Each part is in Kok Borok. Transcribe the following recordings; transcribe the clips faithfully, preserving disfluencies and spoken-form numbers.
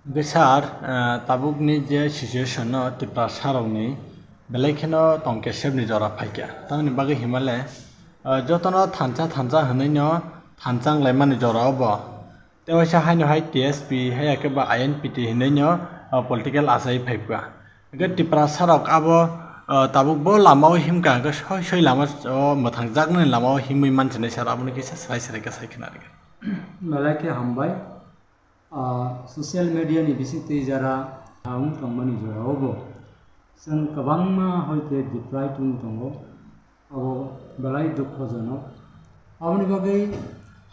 Hwnkhe sir, ah, tabukni je situation no Tiprasa rokni belai kheno tongkesepni jora phaikha. Tamoni bagwi himale, ah, jotono thansa thansa hwnwi no thansa wnglaimani jora obo. Tei waisa haino hai T S P, hai khe ba I N P T hinwi no, ah, political achai phaikha. Hwnkhe Tiprasa rok abo, ah, tabuk bo lama o himkha, hwnkhe soi soi lama o mwthangjaknani lama o himwi manchinai sir, aboni kisa srai srai khe sai khna rwkha. Belai khe hambai. Ah, social media ni bisingtwi jara wng tongmani jora o bo chwng kwbangma hoi khe deprived wng tongo, abo belai dukhojonok. Aboni bagwi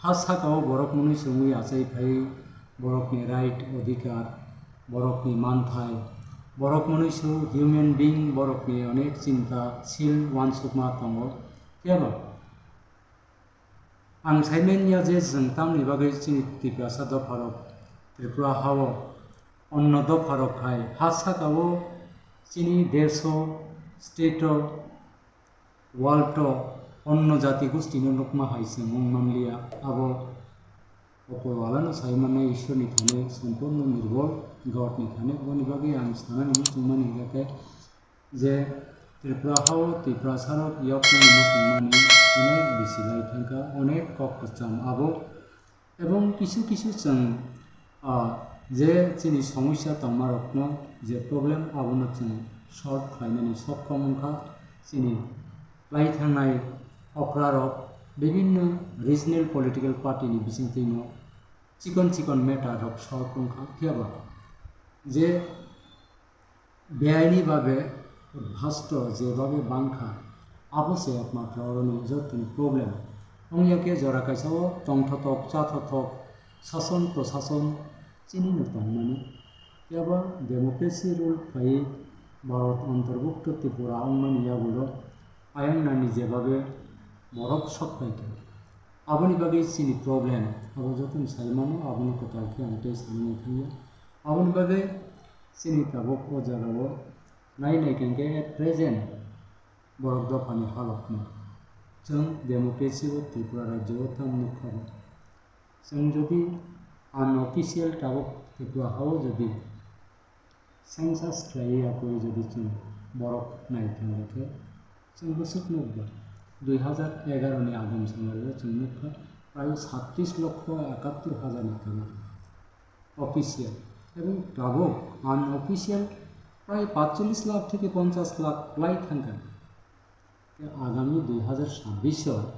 ha saka o borok mwnwi se wngwi achai phai, borokni right, odhikar, borokni manthai, borok mwnwi se human being, borokni onek chinta sil uansukma tongo. Phiya ba Ang sai manya je chwng tamni bagwi chini Tiprasa dopharok Tripura hao onno dopharok hai ha saka o chini desh o, state o, world o onno jati gostino nukma hai se wng manliya. Abo Opor walano sai mannai Ishwarni thani, Samporno Nirbol Godni thani. Aboni bagwi ang sanani muchungmani hwnkhe je Tripura hao Tiprasarok yoknani muchungmani onek bisi lai thangkha, onek kok kwcham abo. Ebong kisu kisu chwng, ah, je chini somosya tongmarokno je problem abono chwng solve khlainani sokkam wngkha. Chini lai thangnai okrarok bibinno regional political party ni bisingtwino chikon chikon matter rok solve wngkha, phiya ba je beaini babe bhasto je babe bangkha, abo se ekmatro oroni jotoni problem. Wngya khe jora kaisa o tongthothok, chathothok, sason prosason chini no tongmani. Phiya ba democracy rule khlaiwi Bharat antorbhukto Tripura wngmani yagulo ayang nani je babe borok sok phaikha. Aboni bagwi chini problem, abo jotono sai mano, abono kwtal khe ang tei sanani thangya. Aboni bagwi chini tabuk o jagao nai nai khe at present borok dophani halokma. Chwng democracy o Tripura rajyo o tam nukha bo. Chwng jodi unofficial tabuk Tripura hao jodi census khlaiwi yakwi jodi chwng borok nai thangkhe, chwng bwswk nukba, dui hazar egaro ni agam samari o chwng nukha, prai satris lokho ekattor hajar ni tama official, ebong tabuk unofficial prai patchollis lakh theke ponchash lakh lai thangkha. Tei agami dui hazar sabbish o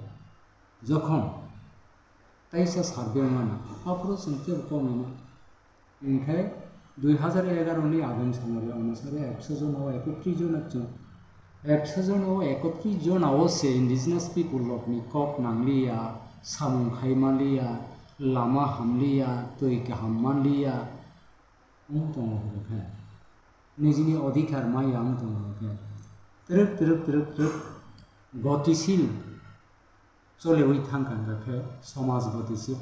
jokhon teisa survey wngmani, aphuru chwng teibo kok wngmani. Hinkhe dui hazar egaro ni agam samari onusari ekso jona o ekotris jona chwng, ekso jona o ekotris jona o se indigenous people rokni kok nangliya, samung khai manliya, lama hamliya, twi kaham manliya, wng tongo hwnkhe, nijini odhikar maya wng tongo hwnkhe, twrwk twrwk twrwk twrwk gotisil cholewi thangkha hwnkhe somaj gotisil.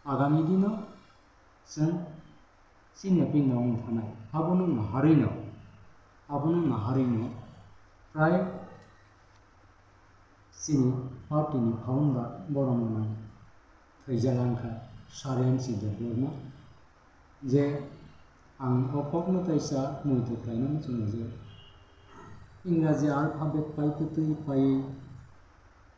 Agami dino chwng chini yapino wng thanai. Abono naharwino, abono naharwino prai chini party ni founder borok mwnang thwijak wngkha Sir N C Debbarma, je ang o kokno teisa muitu khlaina muchungo je Ingraji alphabet paitwi twi pai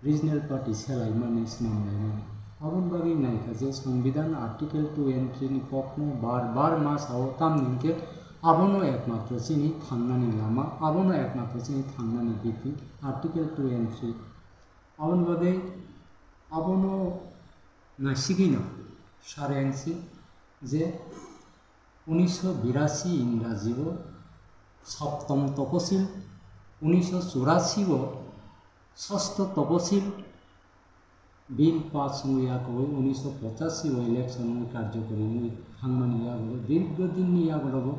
regional party selaimani, swnamlaimani. Aboni bagwi naikha je Songbidan Article two and three ni kokno bar bar ma sao, tamni hinkhe abono ekmatro chini thangnani lama, abono ekmatro chini thangnani biti, Article two and three. Aboni bagwi abono naisigwino Sir N C je unisho birasi Ingraji o Saptom Toposil, unisho churasi o Sosto Toposil, Bill pass wngwi yakowi unisho pochashi o election wngwi karjokori wngwi thangmani yagulo dirgo dinni yagulobo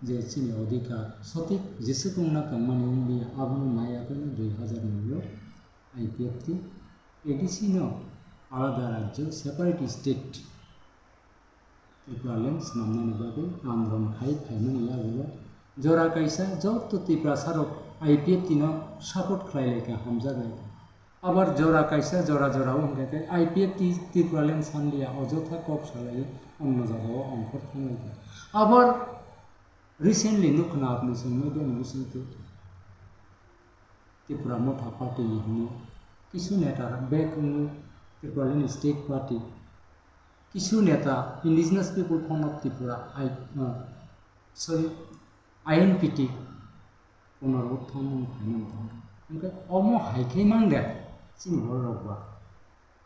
je chini odhikar sothik jeswk wngna tongmani wngya, abono naiyakoino dui hazar nwi o I P F T A D C no alada rajyo, separate state, Tipraland swnamnani bagwi andolon khai phaimani yagulo jora kaisa joto Tiprasarok I P F T no support khlai laikha, hamjak laikha. Abar jora kaisa jora jora o hwnkhe khe I P F T Tipraland sanliya, ojotha kok salai onno jagao ongkhor thanglaikha. Abar recently nukhna apni chwng media ni bisingtwi Tipra Motha Party ni hwnwi kisu neta bek wngwi Tipraland State Party, kisu neta Indigenous People Front of Tripura, I, uh, sorry, I N P T, punorutthan wng phaina wng tong. Hwnkhe omo hai khe mang de chini bororok ba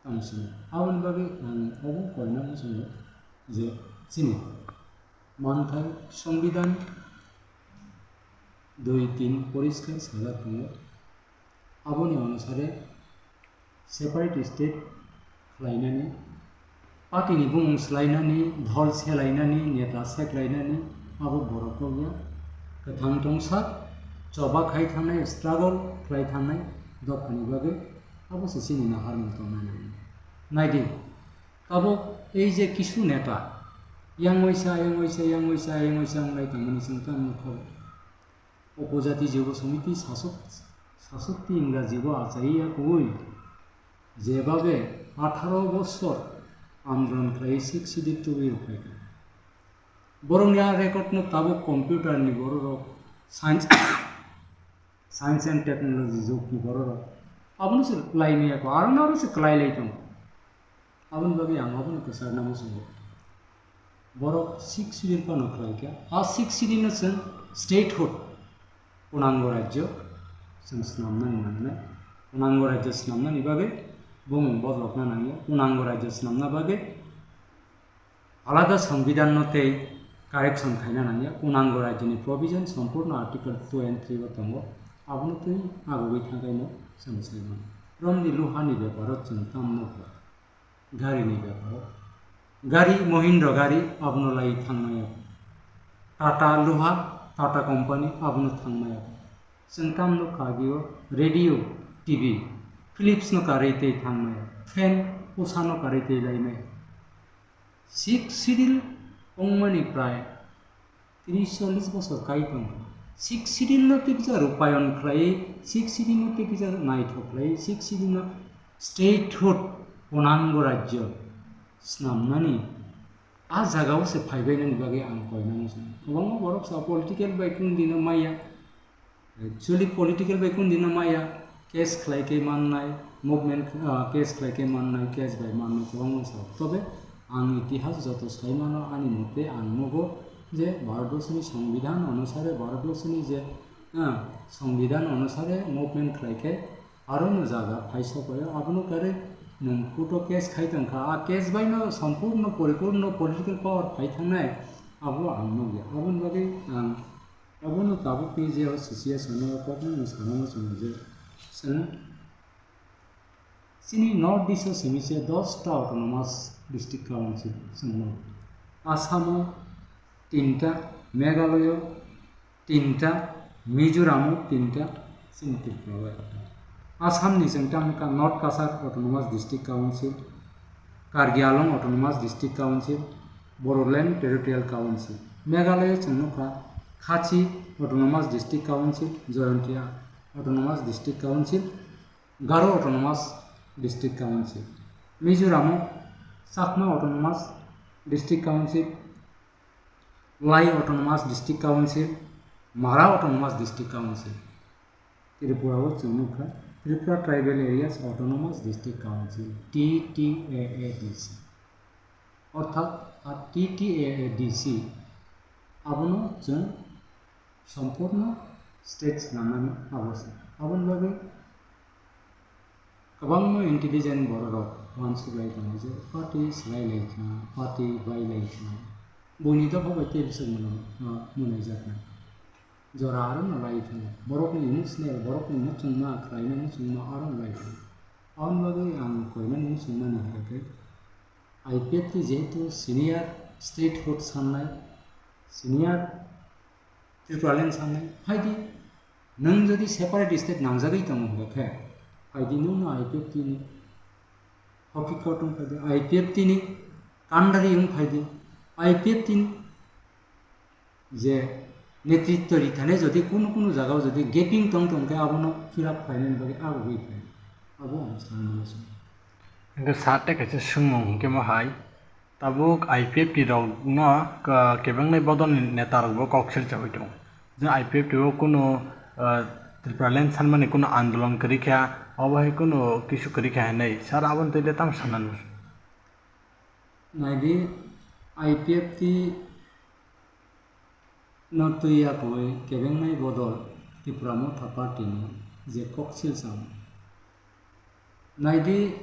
tamo sini. Aboni bagwi ang obo koina muchungo je chini manthai Songbidan dui tin poriskar sajak tongo. Aboni onusare separate state khlainani, party ni bumung swlainani, dhol selainani, neta seklainani, abo borok rok ya. Kwthang tongsa, choba khai thangnai, struggle khlai thangnai dophani bagwi abo se chini naharmung tongnani. Naidi, tabuk ei je kisu neta yang waisa, yang waisa, yang waisa, yang waisa wnglai tongmani chwng tamo nukha. Upojati Jogo Samiti sasok, sasokti Ingraji bo achaiya koi, jebabe atharo bosor andolon khlai sixth schedule tubui rwkhlaikha. Borokni a record no tabuk computer ni bororok science, science and technology jug ni bororok abono se khlai maya kho, aro no aro se khlai lai tongo. Aboni bagwi ang abono kwchar nang muchungo. Borok sixth schedule phano khlai kha. A sixth schedule no chwng statehood, punango rajyo chwng swnamnani nangnai. Punango rajyo swnamnani bagwi bumung bodolokna nangya. Punango rajyo swnamna bagwi alada songbidan no tei correction khaina nangya. Punango rajyoni provision sompurno Article two and three o tongo. Abono twi agogwi thangkhaino chwng sai mano. Romni luhani beparo chwng tamo nukha. Gari ni beparo. Gari, Mahindra gari, abono lai thangmaya. Tata Luha, Tata Company, abono thangmaya. Chwng tamo nukha agio radio, T V, Philips no karwi tei thangmaya. Fan, Usha no karwi tei laimaya. Sixth schedule wngmani prai tris chollis bosor kai tong. Sixth schedule no tei kisa rupayon khlai, sixth schedule no tei kisa naithok khlai, sixth schedule no statehood, punango rajyo swnamnani a jagao se phaibainani bagwi ang koinani chwng. Kwbangma borok sa political bai kung dino maya. Actually, political bai kundino maya, case khlai khe mannai, movement, ah, case khlai khe mannai, case bai mannai kwbangma sa. Tobe ang itihas joto sai mano, ani mote ang nugo je Bharatborsoni Songbidan onusare, Bharatborsoni je, ah, Songbidan onusare movement khlai khe aro no jaga phaisa paio, abono kare nwng court o case khai tongkha, a case bai no sompurno poripurno political power phai thangnai, abo ang nugya. Aboni bagwi ang Abono tabukni je association o kokno mwsana muchungo je chwng chini North East o simi se dos ta autonomous district council chwng mano. Assam o tinta, Meghalaya o tinta, Mizoram o tinta, chini Tripura o ekta. Assam ni chwng tamo kha North Cachar Autonomous District Council, Karbi Anglong Autonomous District Council, Bodoland Territorial Council. Meghalaya chwng nukha Khasi Autonomous District Council, Jaintia Autonomous District Council, Garo Autonomous District Council. Mizoram o Chakma Autonomous District Council, Lai Autonomous District Council, Mara Autonomous District Council. Tripura o chwng nukha Tripura Tribal Areas Autonomous District Council, T T A A D C. Orthat a T T A A D C abono chwng sompurno state swnamnani abo se. Aboni bagwi kwbangma intelligent bororok uansuk lai tongo je party swlai lai kha, party bai lai kha, buini dopha bai tei bwswk mwnwi, mwnwi jaknai. Jora aro no lai thung. Borokni emotional, borokni muchungma, khlaina muchungma aro lai thung. Aboni bagwi ang koinani muchungmani hwnkhe I P F T jehetu senior statehood sannai, senior Tipraland sannai, phaidi nwng jodi separate state nangjagwi tongo hwnkhe, phaidi nwngno I P F T ni hokhi kotung phaidi, I P F T ni kandari wng phaidi, I P F T ni je netritto rithani jodi kunu kunu jagao jodi gaping tong tong khe abono fill up khlainani bagwi agugwi phai. Abo ang sanani muchungo. Hwnkhe sir tei kaisa swngmung hwnkhe mo hai, tabuk I P F T rokno, ah, kebengnai bodolni neta rokbo kok silchawi tongo. Je I P F T o kunu, ah, Tripuraland sanmani kunu andolon kwrwi kha, obo hai kunu kisu kwrwi kha hinwi sir aboni twi le tamo sanani muchungo? Naidi, I P F T no twi yakowi kebengnai bodol Tipra Motha Party ni je kok silcham. Naidi,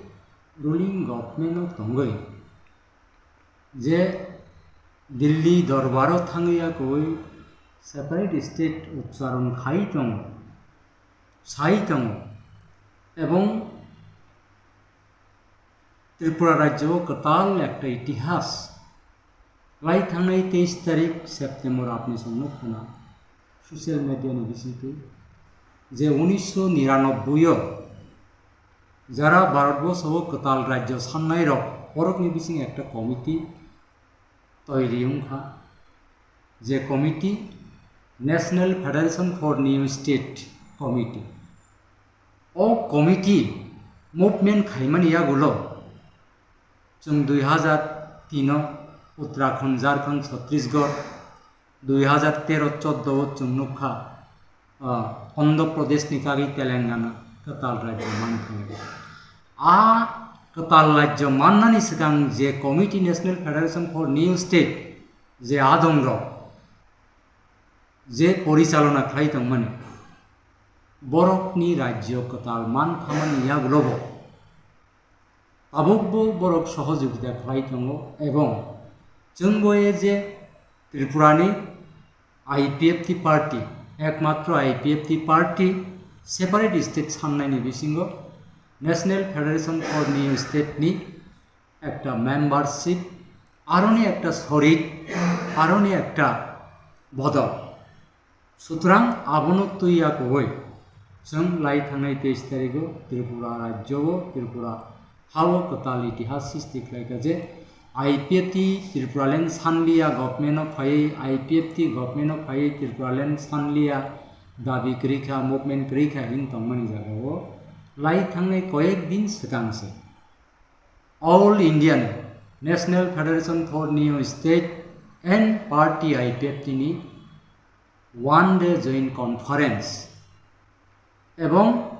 ruling government o tongwi je Delhi dorbar o thangwi yakowi separate state uchcharon khai tongo, sai tongo, ebong Tripura rajyo o kwtal ekta itihas. Lai thangnai teis tarik September apni song nukha na social media ni bisingtwi je unisho niranobboi o jara Bharatborsho o kwtal rajyo sannai rok borokni bising ekta committee toiri wngkha, je committee National Federation for New State Committee. O committee movement khaimani yagulo chwng dui hazar tin o Uttarakhand, Jharkhand, Chhattisgarh, dui hazar tero chordo o chwng nukha, ah, Andhra Pradesh ni kagwi Telangana kwtal rajyo mankha. A kwtal rajyo mannani swkang je committee National Federation for New State je adongrok je porichalona khlai tongmani, borokni rajyo kwtal mankhamani yagulobo tabukbo borok sohojogita khlai tongo, ebong chwngbo e je Tripurani I P F T party, ekmatro I P F T party separate state sannaini bisingo National Federation for New State ni ekta membership, aroni ekta sorit, aroni ekta bodol. Sutrang abono twi yakowi chwng lai thangnai teis tarigo Tripura rajyo o, Tripura ha o kwtal itihas srishti khlaikha je I P F T Tripuraland sanliya government o phaiwi, I P F T government o phaiwi Tripuraland sanliya dabi kwrwi kha, movement kwrwi kha hin tongmani jaga o lai thangnai koyek din swkang se All Indian National Federation for New State and Party I P F T ni one day joint conference ebong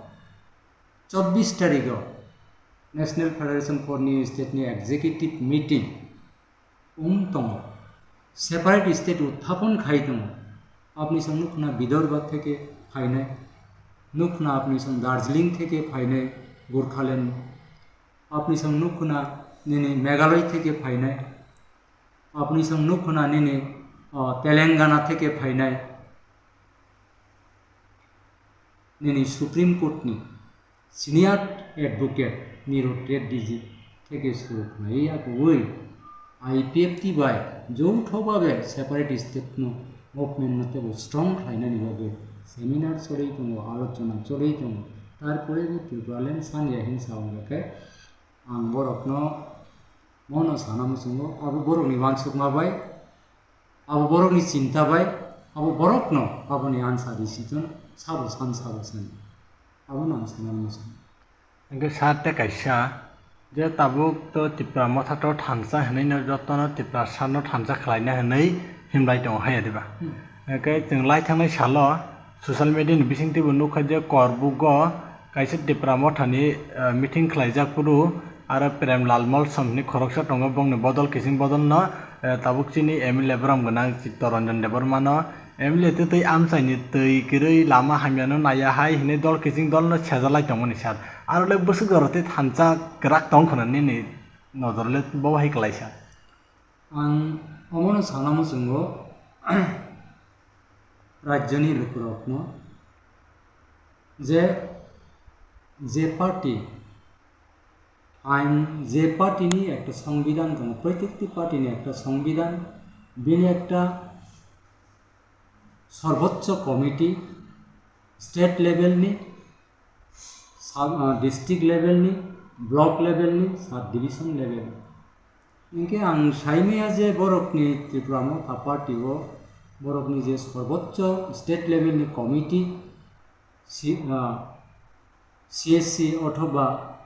chobbish tarigo National Federation for New State ni executive meeting wng tongo. Separate state uthapon khai tongo. Apni song nukhna Vidarbha theke phainai, nukhna apni song Darjeeling theke phainai, Gorkhaland. Apni song nukhna nini Meghalaya theke phainai. Apni song nukhna nini, o, Telangana theke phainai. Nini Supreme Court ni Senior Advocate Nirot Reddy ji theke suru khlaiwi yakowi I P F T bai joutho babe separate state no movement no teibo strong khlainani bagwi seminar choli tongo, alochona choli tongo. Tarpore bo Tripuraland sanya hinsa wngkha khe ang borokno mono sana muchungo, abo borokni uansukma bai, abo borokni chinta bai, abo borokno aboni answer risi tono sabo san sabo sani. Abono ang sana muchungo. Hwnkhe sir tei kaisa, je tabuk to Tipra Motha to thansa hinwi no jotono Tipra sir no thansa khlaina hinwi himlai tongo haiya diba? Hmm. Hwnkhe chwng lai thangnai salo social media ni bisingtwi bo nukha je Korbugo kaisa Tipra Motha ni, eh, meeting khlaijak phuru aro Prem Lal Molsom hinwi khoroksa tongo, bongni bodol kiching bodol no, eh, tabuk chini M L A borom gwnang Chittaranjan Debbarma no M L A tei tei amchaini twi kwrwi lama hamyano naiya hai hinwi dol kiching dolno sejalai tongmani sir. Aro le bwswk jora tei thansa kwrak tong khwna nini nojor le bo hai kwlaisa. Ang omono sana muchungo rajyoni lukurokno je, je party ain, je party ni ekta songbidan tongo, protekti party ni ekta songbidan, bini ekta Sarbochcho Committee, state level ni, sub, ah, district level ni, block level ni, sub division level ni. Hingke ang saimaya je borokni Tripura Motha Party o borokni je Sarbochcho state level ni committee si, ah, C S C othoba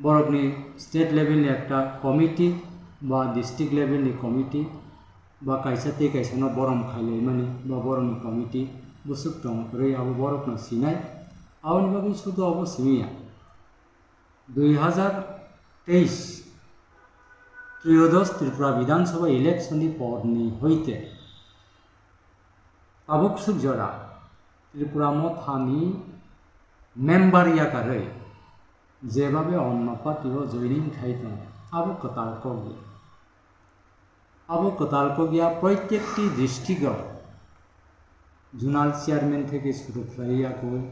borokni state level ni ekta committee ba district level ni committee ba kaisa tei kaisa no borom khailaimani ba borokni committee bwswk tong kwrwi abo borokno sinai. Aboni bagwi sudu abo simiya. Dui hazar teis Triyodosh Tripura Bidhan Sabha election ni por ni hoite tabuk swk jora Tripura Motha ni member yakarwi jebabe onno party o joining khai tongo, abo kwtal kok ya. Abo kwtal kok ya, proitekti district o zonal chairman theke suru khlai ya koi,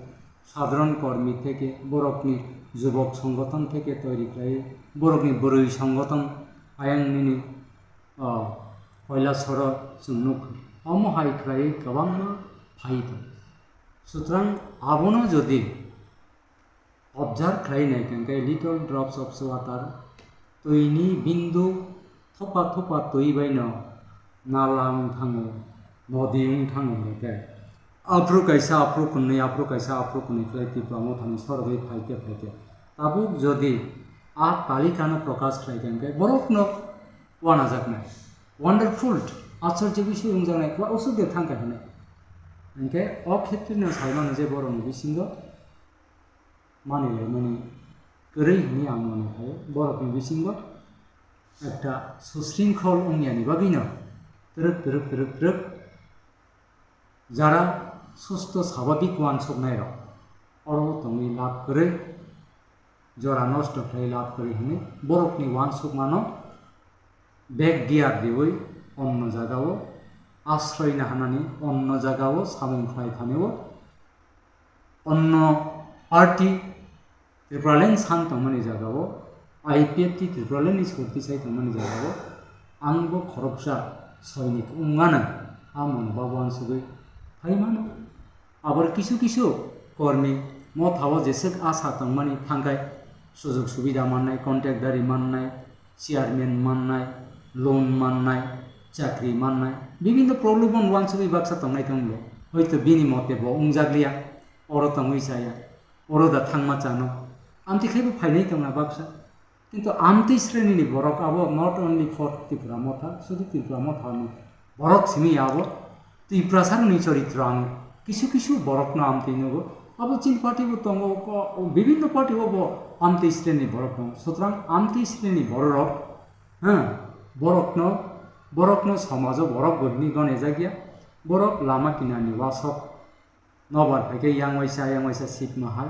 sadharon kormi theke, borokni jubok songothon theke toiri khlai, borokni bwrwi songothon ayang nini, o, koila soro chwng nuk. Omo hai khlai kwbangma phai tongo. Sutrang abono jodi observe khlai nai khe, hwnkhe little drops of water, twini bindu thopa thopa twi bai no nala wng thango, nodi wng thango hwnkhe. Aphuru kaisa, aphuru kwnwi, aphuru kaisa, aphuru kwnwi khlai Tipra Mothani sorogwi phaikhe phaikhe. Tabuk jodi a talikano prokash khlai khe, hwnkhe borokno wanajaknai, wonderful, achorjo bisoi wngjaknai, kwa usuk de thangkha hinwi. Hwnkhe o khetrino saimano je borokni bisingo manilaimani kwrwi hinwi ang mone khaio. Borokni bisingo ekta susringkhol wngyani bagwino twrwk twrwk twrwk twrwk jara susto swabhabik uansuknairok oro tongwi lab kwrwi, jora nosto khlai lab kwrwi hinwi borokni uansukmano bek gear diwi onno jagao asroi nahanani, onno jagao samung khlai thanio, onno party Tipraland san tongmani jagao, I P F T Tipraland ni sorti sai tongmani jagao, ang bo khoroksa soinik wngmano a mano ba uansugwi phaimano. Abor kisu kisu kormi Mothao jeswk asa tongmani thangkhai, sujog subida mannai, contact dari mannai, chairman mannai, loan mannai, chakri mannai, bibinno problem on uansugwi baksa tongnai tonglo. Hoito bini mote bo wngjakliya, oro tongwi chaya, oro da thangma chano. Amtwi khaibo phainai tongna baksa. Kintu amtwi sreni ni borok abo not only for Tipra Motha, sudu Tipra Motha ni borok simi abo Tiprasa ni choritro ang kisu kisu borok no amtwi nugo. Abo chini party bo tongo, ko-, bibinno party o bo amtwi sreni borok tongo. Sutrang amtwi sreni borok, ha, borok no, borok no somajo borok bo hini gone jagya. Borok lama kinani wasok nobar phaikhe yang waisa, yang waisa seat ma hai,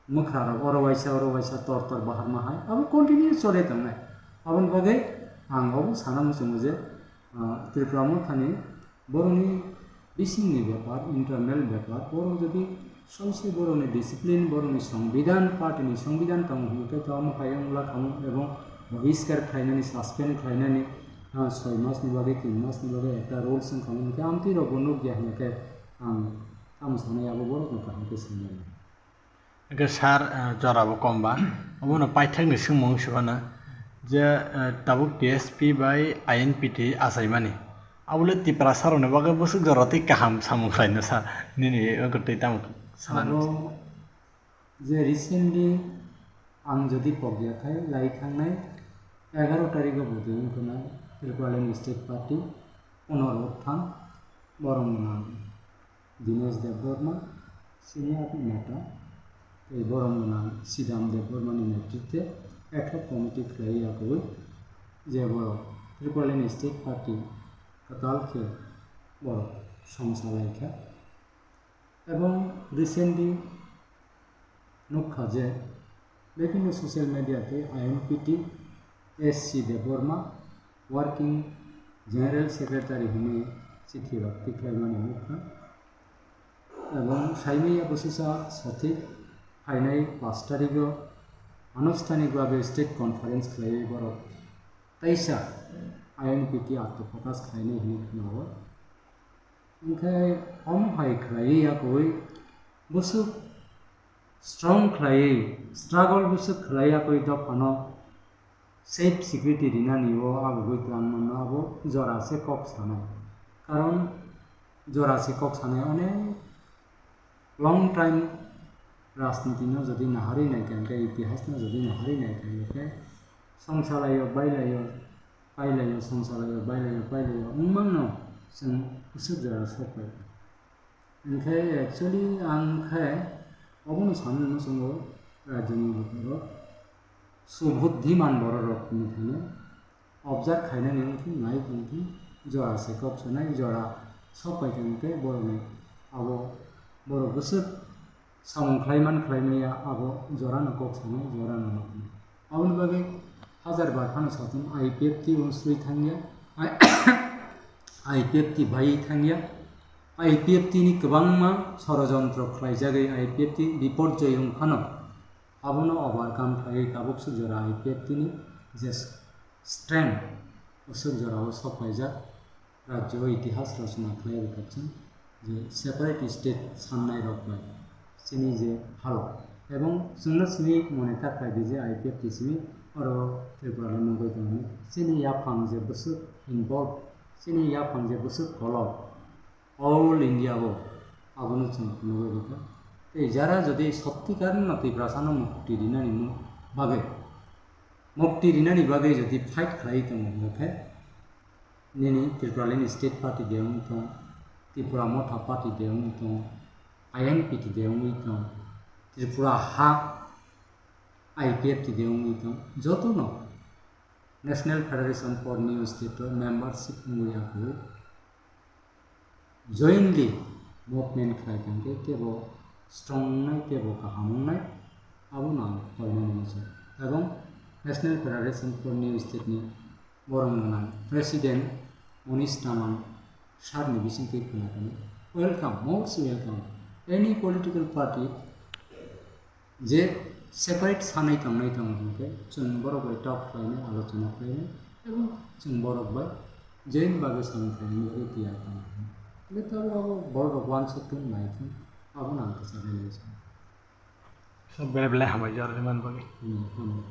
mwkhrarok oro waisa, oro waisa, tor tor bahar ma hai, abo continue chole tongnai. Aboni bagwi ang obo sana muchungo je, ah, Tripura Mothani borokni bisingni bepar, internal bepar, borok jodi soise borokni discipline, borokni songbidhan, party ni songbidhan tongo hwnwi khe to omo hai wng la khamu, ebong bohiskar khlainani, suspend khlainani, ah, soi mas ni bagwi, tin mas ni bagwi ekta rules wng khamu hwnwi khe amtwi rok bo nukya hwnwi khe ang Tamo sanai abo borokno kaham khe swngmani. Hwnkhe sir, eh, jorabo komba. Obono paithakni swngmung se phano je, eh, tabuk T S P bai I N P T achaimani. Abole Tiprasarokni bagwi bwswk jora tei kaham samung khlaino sa nini ungkha tei tamo sanani? Abo je recently ang jodi pokya khai lai thangnai egaro tarikgo bwtwi wngkha na Tripuraland State Party Onor Uthang borok mwnang Dinesh Debbarma, senior neta, tei borok mwnang Sidam Debbarmani netritwe ad hoc committee khlaiwi yakwi je borok Tripuraland State Party kwtal khe borok songsa lai kha. Ebong recently nukha je bibinno social media tei I N P T S C Debbarma, Working General Secretary hwnwi chithi rok tikhlaimani nukha. Ebong saimanya bwswsa sothik phainai pash tarigo anusthanik babe state conference khlaiwi borok teisa I N P T atwphokas khlainai hwnwi khwnao. Hwnkhe omo hai khlaiwi yakwi bwswk strong khlaiwi, struggle bwswk khlai yakwi dophano safe security rinani o abugwi twlang mano, abo jora se kok sanai. Karon jora se kok sanai, onek long time rajniti no jodi nahari naikha hwnkhe, itihas no jodi nahari naikha hwnkhe, songsalai o, bailai o, pailai o, songsalai o, bailai o, pailai o, wngmano chwng bwswk jora sok pai. Hwnkhe actually ang khe obono sanwi muchungo, rajyoni bwkharo subudhiman bororok wngkhe observe khainani wngkhe, nai tongkhe, jora se kok sanai, jora sok pai tongkhe borokni abo borok bwswk samung khlaiman khlaimaya abo jorano kok sanai, jorano noknai. Aboni bagwi hajar bar phano satung I P F T unsuri thangya, I P F T baiwi thangya, I P F T ni kwbangma sorojontro khlaijagwi I P F T biporjoy wng phano abono overcome khlaiwi tabuk swk jora I P F T ni je strength, o swk jorao sok paijak. Rajyo o itihas rachna khlai rwkha chwng je separate state sannai rok bai chini je halok, ebong chwngno simi mone ta khlai di je I P F T simi oro Tripura le nugwi tongo. Chini yaphang je bwswk involve, chini yaphang je bwswk kolok, all India o abono chwng nugwi rwkha. Tei jara jodi sottikarno Tiprasano mukti rinani bagwi, mukti rinani bagwi jodi fight khlai tongo hwnkhe, nini Tripura Land State Party de wng tong, Tripura Motha Party de wng tong, I N P T de wngwi tong, Tripura ha I P F T de wngwi tong, jotono National Federation for New State o membership wngwi akwui jointly movement khlai tongkhe kebo strong wngnai, kebo kaham wngnai, abono ang koinani muchung. Ebong National Federation for New State ni borok gwnang President Manish Daman sir ni bisingtwi khwna tongo. Welcome, most welcome. Any political party je separate sanai tongnai tongo hwnkhe, chwng borok bai talk khlainai, alochona khlainai, ebong chwng borok bai join bagwi samung khlainani bagwi tiyar tongo. Hwnkhe tabuk abo borok rok uansuk thung nai thung, abono ang kwchak bai lai sanai. So, belai belai hambai jora rwmani bagwi. Hmm, hambai.